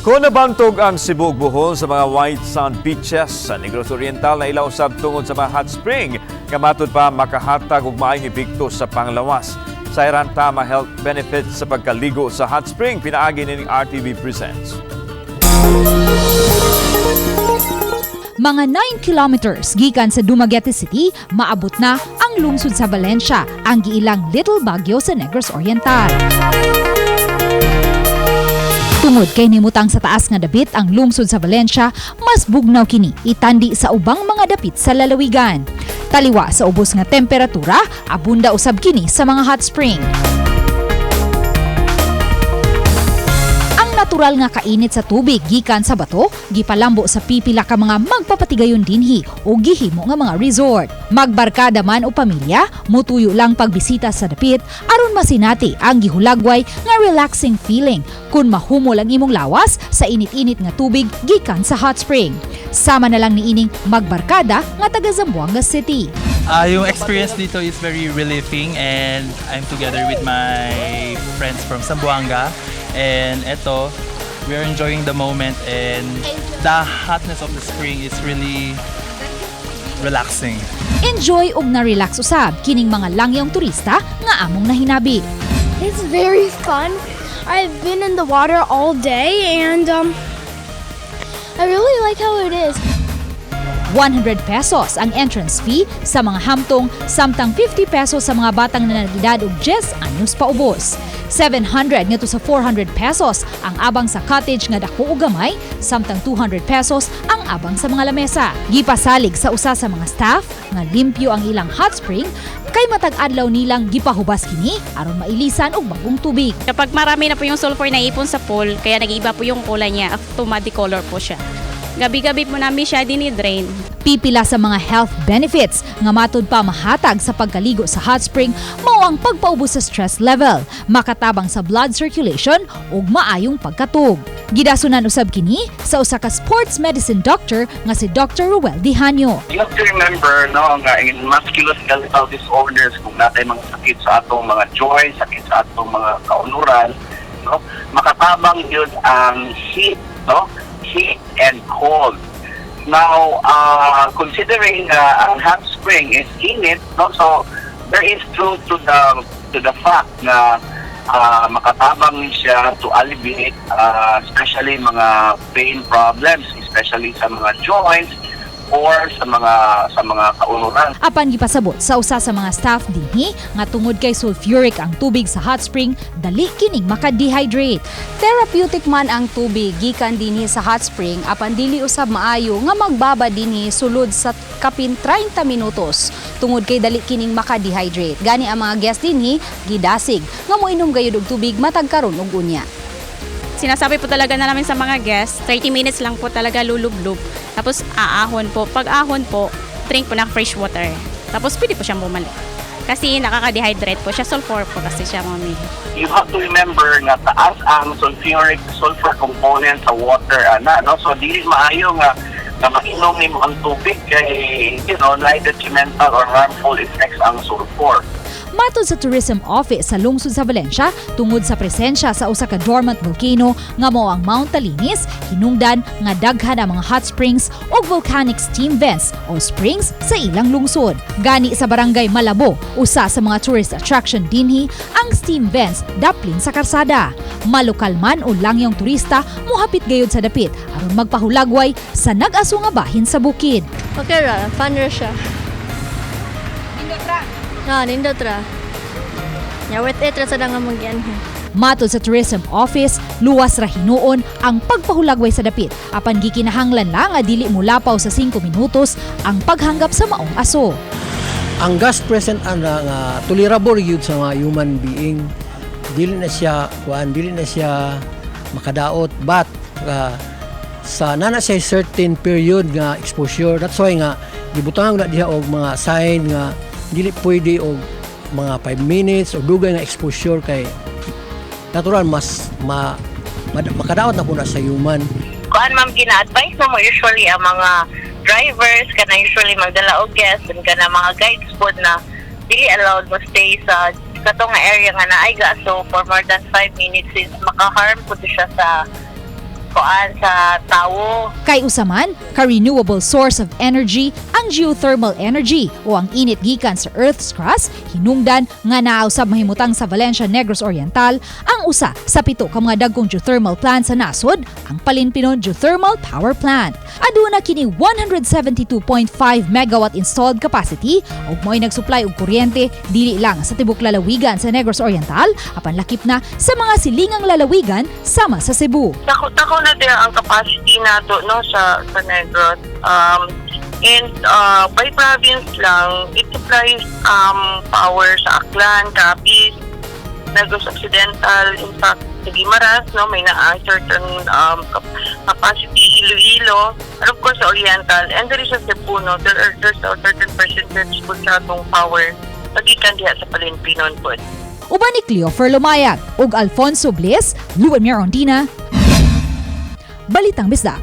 Kung nabantog ang Cebu ug Bohol sa mga white sand beaches sa Negros Oriental, naila usab tungod sa mga hot spring nga matud pa makahatag og maayong epekto sa panglawas. Sayran ta mga health benefits sa pagkaligo sa hot spring pinaagi nining RTV Presents. Mga 9 kilometers gikan sa Dumaguete City, maabot na ang lungsod sa Valencia, ang giilang Little Baguio sa Negros Oriental. Tungod kay nimutang sa taas nga dapit ang lungsod sa Valencia, mas bugnaw kini itandi sa ubang mga dapit sa lalawigan. Taliwa sa ubos nga temperatura, abunda usab kini sa mga hot spring. Ang natural nga kainit sa tubig gikan sa bato, gipalambo sa pipila ka mga magpapatigayon dinhi o gihimo nga mga resort. Magbarkada man o pamilya, mutuyo lang pagbisita sa dapit aron masinati ang gihulagway nga relaxing feeling kung mahumol ang imong lawas sa init-init nga tubig gikan sa hot spring. Sama na lang niining magbarkada nga taga Zamboanga City. Yung experience dito is very relieving and I'm together with my friends from Zamboanga. And eto, we are enjoying the moment and the hotness of the spring is really relaxing. Enjoy ug na-relax usab kining mga langyong turista nga among nahinabi. It's very fun. I've been in the water all day and I really like how it is. 100 pesos ang entrance fee sa mga hamtong, samtang 50 pesos sa mga batang na nag-edad og 10 anyos paubos. 700 ngadto sa 400 pesos ang abang sa cottage nga dako ug gamay, samtang 200 pesos ang abang sa mga lamesa. Gipasalig sa usa sa mga staff nga limpyo ang ilang hot spring kay matag adlaw nilang gipahubas kini aron mailisan og bagong tubig. Kapag marami na po yung sulfur na ipon sa pool, kaya nag-iiba po yung kulay niya, up to muddy color po siya. Gabi-gabi po namin siya dinidrain. Pipila sa mga health benefits nga matud pa mahatag sa pagkaligo sa hot spring mao ang pagpaubos sa stress level, makatabang sa blood circulation ug maayong pagkatug. Gidasunan usab kini sa usa ka sports medicine doctor nga si Dr. Ruel Dihanyo. You have to remember, no, nga in musculoskeletal disorders, kung naa tay mga sakit sa atong mga joints, sakit sa atong mga kaunuran, no, makatabang yun ang heat, no, heat and cold. Now, considering ang hot spring is init, no, so there is truth to the fact na makatabang ni siya to alleviate especially mga pain problems, especially sa mga joints or sa mga kaunuran. Apan gipasabot sa usa sa mga staff dinhi nga tungod kay sulfuric ang tubig sa hot spring, dali kining maka-dehydrate. Therapeutic man ang tubig gikan dinhi sa hot spring, apan dili usab maayo nga magbaba dinhi sulod sa kapin 30 minutos tungod kay dali kining maka-dehydrate. Gani ang mga guest dinhi gidasig nga moinom gayud og tubig matag karon ug unya. Sinasabi po talaga na namin sa mga guests, 30 minutes lang po talaga lulublob. Tapos aahon po. Pag ahon po, drink po ng fresh water. Tapos pwede po siyang bumalik. Kasi nakaka-dehydrate po siya. Sulfur po kasi siya, mami. You have to remember nga taas ang sulfuric sulfur component sa water ana, no, so dili maayo nga mainom nimo ang tubig kay naay detrimental or harmful effects ang sulfur. Matod sa Tourism Office sa lungsod sa Valencia, tungod sa presensya sa usa ka dormant volcano nga mao ang Mount Talinis, hinungdan nga daghan ang mga hot springs ug volcanic steam vents o springs sa ilang lungsod. Gani sa barangay Malabo, usa sa mga tourist attraction dinhi ang steam vents daplin sa karsada. Malokal man o langyong turista, muhapit gayud sa dapit aron magpahulagway sa nag-aso nga bahin sa bukid. Okay ra, fun ra siya. Nindot ra. Ah, nindot ra. Yeah, worth it ra sa nga mag-anhi. Matod sa Tourism Office, luwas ra hinuon ang pagpahulagway sa dapit apan gikinahanglan lang nga dili mulapaw sa 5 minutos ang paghanggap sa maong aso. Ang gas present ana nga tolerable gyud sa mga human being, dili na siya kuan, dili na siya makadaot, but sa nana siya certain period nga exposure. That's why nga gibutangan na diha og mga sign nga dili pwede og mga 5 minutes o dugay nga exposure kay natural mas makadaot na po na sa human. Kuan ma'am, gina-advise na mo usually ang mga drivers kana usually magdala og guests and kana mga guides pod na dili allowed mo stay sa katong nga area nga naay gaso for more than 5 minutes since maka-harm pud siya sa kuan sa tawo. Kay usa man ka renewable source of energy ang geothermal energy o ang init gikan sa Earth's crust, hinungdan nga naa usab mahimutang sa Valencia, Negros Oriental ang usa sa pito ka mga dagkong geothermal plant sa nasod, ang Palinpinon Geothermal Power Plant. Aduna kini 172.5 megawatt installed capacity ug mo'y nagsupply og kuryente dili lang sa tibok lalawigan sa Negros Oriental apan lakip na sa mga silingang lalawigan sama sa Cebu. Tako na din ang capacity nato, no, sa Negros. And by province lang, it supplies power sa Aklan, Capiz, Negros Occidental, in fact, sa Guimaras, no, may naa certain capacity, Iloilo, and of course sa Oriental, and there is a Cebu, no, there's a certain percentage po sa atong power pagikan diha sa Palinpinon po. Uban ni Cleofer Lumayag ug Alfonso Bliss, Luan Mirondina, Balitang Bisdak.